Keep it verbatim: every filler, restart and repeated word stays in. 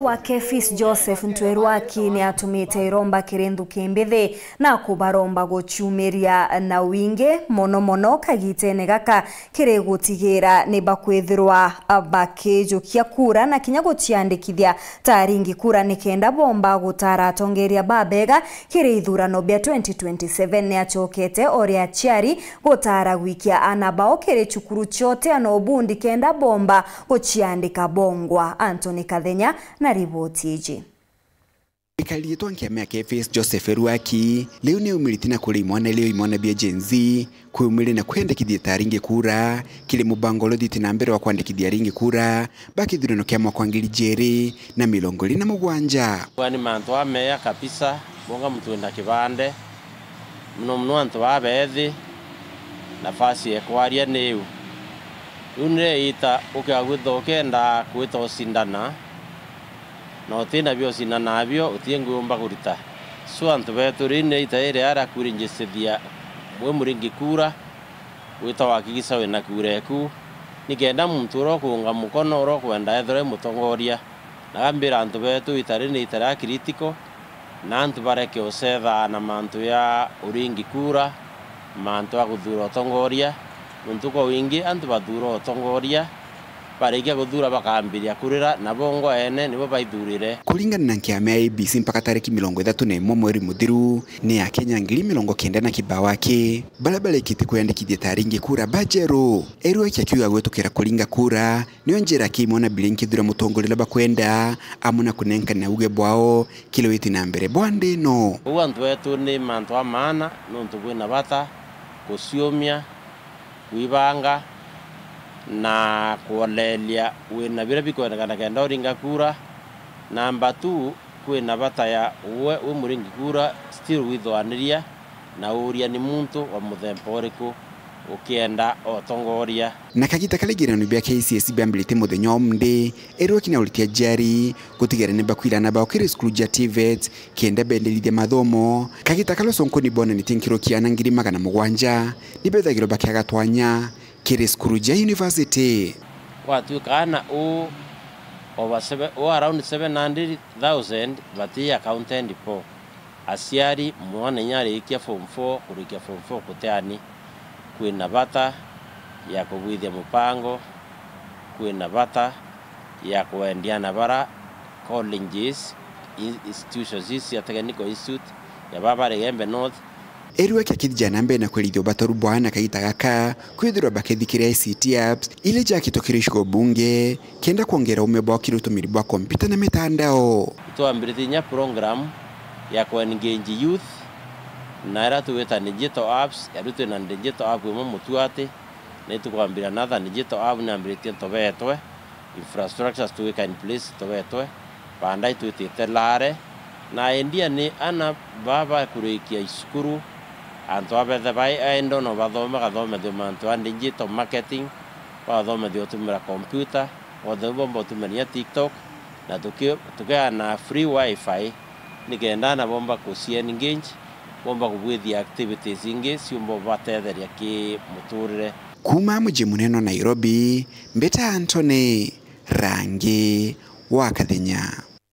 wa Kefis Joseph Ntwerwaki ni atumite iromba kiri nthuki mbithi na kubaromba guciumiria na wingi, mono mono kagitene gaka kiri gutigira ni bakwithirwa bakijukia kura na kinya guciandikithia ta aringi kura, nikenda bomba gutara atongeria babega kiri ithurano bia twenty twenty-seven. Ni acokete ori aciari gutara gwikia ana bao kiri cukuru cia uteano bundi kenda bomba guciandika bongwa. Anthony Kathenya na riboti iji. Ikari yitwa nkiama ya Kefis Joseph Eruaki, riu ni umiritie na kuri imwana rio imwana bia Gen Z, kwiumiria na kwiyandikithia ta aringi kura, kiri mubango uria uthiite na mbere wa kwandikithia aringi kura ba kithurano kia mwaka wa ngiri ijiri na mirongo iri na mugwanja. Kwa ni mantu ameya kabisa, bonga muntu wina kibande, muno muno antu babethi, nafasi ya kwaria ni iu. Riu ni ita ukiagwitha ukenda kwita ucindana, na utina bio ucindana nabio, uti ngui umba kurita. So antu betu, ri ni ita iri ara kurinjicithia mwi muringi kura, wita wakikisa wina kura eku, nikenda muntu uria ukuunga mukono uria ukwenda ethirwe mutongoria. Na gambira antu betu, ita ri ni ita ria critical, na antu bareke ucetha na mantu ya uringi kura, mantu ya kuthura utongoria, nontu kwa wingi antu bathura utongoria, barikia kuthura bakambiria kurira, nabo ngo ene nibo baithurire. Kuringana na nkiama ya A B C, mpaka tariki mirongo ithatu na imwe mweri muthiru, ni Akenya ngiri mirongo kenda na kibao aki baria barikite kwiyandikithia ta aringi kura bajeru. Eruaki akiuga gwitukira kuringa kura nio njira kimwe na biria nkithura mutongoria uria bakwenda, amwe na kunenkana uge bwao kiri witi na mbere bwa nthi ino. Uu antu betu ni mantu a maana, nontu bwina bata kuciumia, kwibanga na kuoleria wina biria bikwendekana kenda uringa kura. Namba two, kwina bata ya we wi muringi kura still withwaniria na uria ni muntu wa muthemba uriku ukienda utongoria. Na kagita karia igeranio bia K C S E biambiritie muthenya wa umunthi, Eruaki ni auritie aciari gutigira ni bakwira ana bao kiri cukuru cia TVET kenda benderithia mathomo. Kagita karia uconkoni bonanitie nkiruki ana ngiri magana mugwanja ni bethagirwa bakiaga twanya kiri cukuru cia university. Gwatuika ana u over seven, u around seven hundred thousand bati accounted for. Aciari, mwana inya arikia form four, kurikia form four kuteani, kwina bata ya kubwithia mupango, kwina bata ya kwendia na bara colleges, in-, institutions ici cia technical institute ya baba Igembe North. Eruaki akithija na mbere na kwerithia ubatoru bwao na kagita gaka kwithirwa bakithikiria I C T apps iria jakitwe kiri icigo bunge kenda kwongera ume bwao kiri utumiri bwa kompyuta na mitandao. Twambiritie inya program ya ku engage youth na iria tugwita digital apps, ya riu twina digital app imwe Mutuati, na itukwambira another digital app niambiritie Ntobetwe, infrastructures tugwika in place Ntobetwe, baadaye twitite Lare, na idea ni ana baa bakurikia icukuru, antu abethe bai aendo no bathome, bagathomethua mantu a digital marketing, bagathomethua gutumira computer, bonthe bomba gutumira inya TikTok, na tuki-, tukiana free wifi, nikenda ana bomba kuci engage, bomba kubwithia activities ingi ciumba ubatetheria ki muturire. Kuuma muji munene wa Nairobi, mbita Anthony Rangi wa Kathenya.